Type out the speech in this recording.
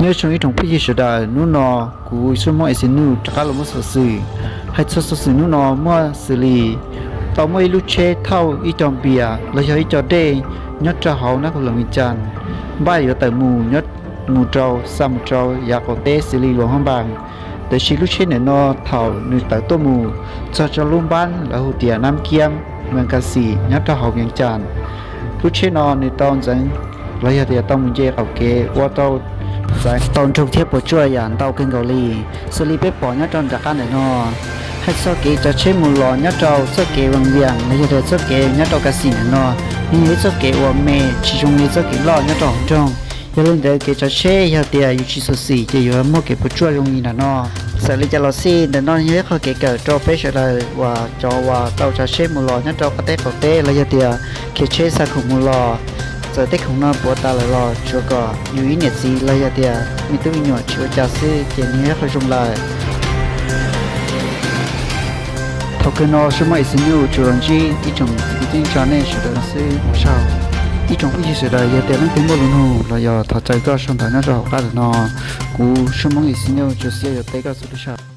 Nyob zoo ib tsoom phooj ywg sawv daws, hnub no kuv Suab Hmoob Exinews rov qab los muab xov xwm. Hais txog xov xwm hnub no muaj xws li tau muaj ib lub tsheb thauj ib co npias los yog ib co dej nyob rau hauv Nab Khuv Loos Vias Cas, npaj yuav tawm mus nyob mus rau, xa mus rau yav qaum teb xws li Luas Hab Npas. Tiam sis lub tsheb ntawm no thaum nws tawm tuaj mus txog rau lub npab lawv hu tias Nab Kiab, Mes Kas Xis nyob rau hauv Vias Cas, lub tsheb no nws tau ntxeev los yog tias tau mus nce qaum kev ua rau ntxeev tau nrug thiab puas tsuaj yam ntau kawg nkaus li. Xws li peb pom nyob rau nram qab ntawm no, hais txog kev cov tsheb mus los nyob rau txoj kev Vas Vias los yog tias txoj kev nyob rau Kas Xis ntawm no, nws yog ib txoj kev uas me tsis zoo li txoj kev loj nyob rau hauv nroog. Yog li ntawd kev cov tsheb yog tias yus tsis xyuam xim ces yuav muaj kev puas tsuaj zoo li ntawm no. Txawm li cas los xij, ntawm no yog ib qho kev kawm rau peb sawv daws uas cov uas tau tsav tsheb mus los nyob rau qab teb qaum teb los yog tias khiav tsheb xa khoom mus los. Txawm tej khoom no puav tas lawm los tsuav kom yus ib niam txiv los yog tias me tub me nyuam tsis ua cas xwb ces nws yog ib qho zoo lawm. Thaum kawg no Suab Hmoob Exinews tsuas los ntsib ib tsoom txiv kwv tij neej tsa nej sawv daws no xwb. Ib tsoom phooj ywg sawv daws, yog tias leej twg muaj lus nug los yog thov caw koj sau ntawv nyob rau hauv qab ntawm no, kuv Suab Hmoob Exinews tsuas xav yuav teb koj txhua lub sij hawm.